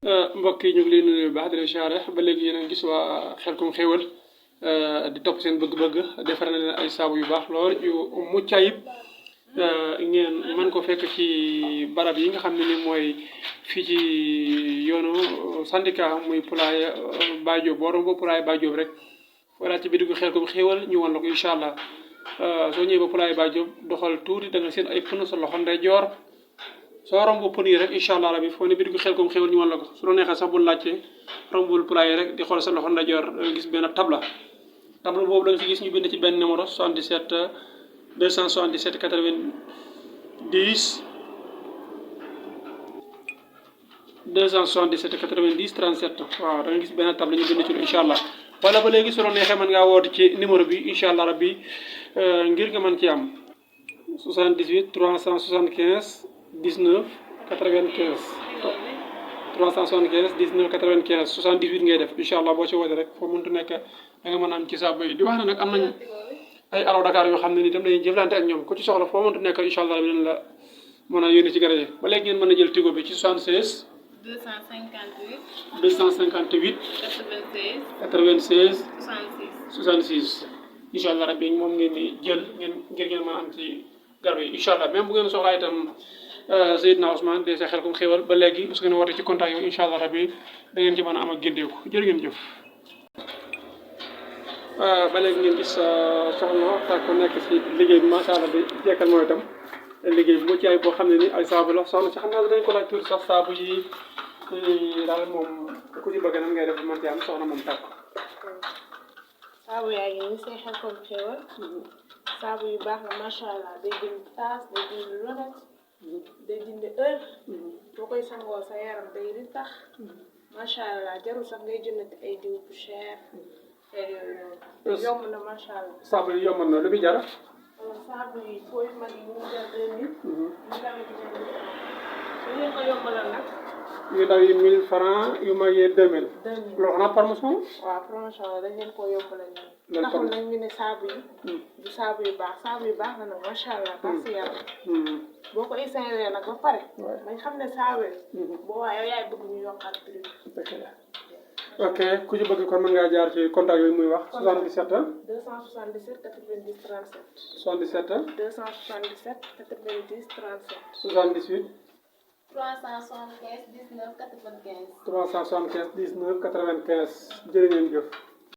mbokk yi ñu ngi leen nuyu bu baax di leen siyaare ba léegi yéen a ngi gis waa Xelcom Xéwal di topp seen bëgg-bëgg defar na leen ay saabu yu baax lool yu mucc ayib ngeen mën ko fekk ci barab yi nga xam ne ni mooy fii ci yoonu syndicat muy Poulailler Baye Diop boo romb Poulailler Baye Diop rek wala ci biir Xelcom Xéwal ñu wan la ko incha allah soo ñëwee ba Poulailler Baye Diop doxal tuuti da nga seen ay pneu sa loxo ndeyjoor soo romb pën yi rek incha allah rabi foo ne biir Xelcom Xéwal ñu wan la ko su la neexee sax bul laajte rombul Poulailler rek di xool sa loxo ndajoor da nga gis benn tabla boobu da nga ci gis ñu bind ci benn numéro 77 277 90 277 90 37 waaw da nga gis benn tabla ñu bind ci incha allah wala ba léegi su la neexee mën ngaa woote ci numéro bi incha allah rabi ngir nga mën ci am 78 375 19 95 375 19 95 78 ngay def incha allah boo ci woote rek foo mëntu nekk da nga mën a am ci saabu yi di wax ne nag am nañ ay Allo Dakar yoo xam ne ni itam dañuy jëflante ak ñoom ku ci soxla foo mëntu nekk incha allah bi leen la mën a yónni ci garab yi ba léegi ngeen mën a jël tigo bi ci 76 258 258 96 66 incha allah rabbi moom ngeen di jël ngir ngeen mën a am ci garab yi incha allah même bu ngeen soxlaa itam Seydina Ousmane de sa Xelcom Xéwal ba léegi su ngeen wootee ci contact yooyu incha allah rabbi da ngeen ci mën a am ak géndeeku jërë ngeen jëf. ba léegi ngeen gis soxna ak ko nekk si liggéey bi macha allah di jekkal mooy itam liggéey bi mucc ayib boo xam ne ni ay saabu la soxna si xam naa dañ ko laaj tuuti sax saabu yi daal moom ku ci bëgg nan ngay def ba mën ci am soxna moom tàkk. saabu yaa ngi nii say Xelcom Xéwal saabu yu baax la macha allah day dindi taas day dindi lonet day dindi heure boo koy sangoo sa yaram day di tax macha allah jarul sax ngay jëndati ay diw bu cher yooyu noonu yomb na macha allah. saabu yi yomb na lu muy jar. saabu yi fooy mag yi mu jar 2000. ñu tamit ñu leen ko yombalal nag. yu ndaw yi 1000 francs yu mag yi 2000. 2000 loolu xanaa promotion. waaw promotion la dañ leen koo yombalal nii. taxul nag ñu ne saabu yi. du saabu yu baax na nag macha allah. baax si yaram. boo ko essayé nag ba pare. dañ xam ne saabu yi. boo waa yow yaay bëgg ñu yokkaat prix. ok ku ci bëgg kon mën ngaa jaar ci contact yooyu muy wax 77. 277 90 37. 77. 277 90 37. 78. 375 19 95. 375 19 95 jërë ngeen jëf.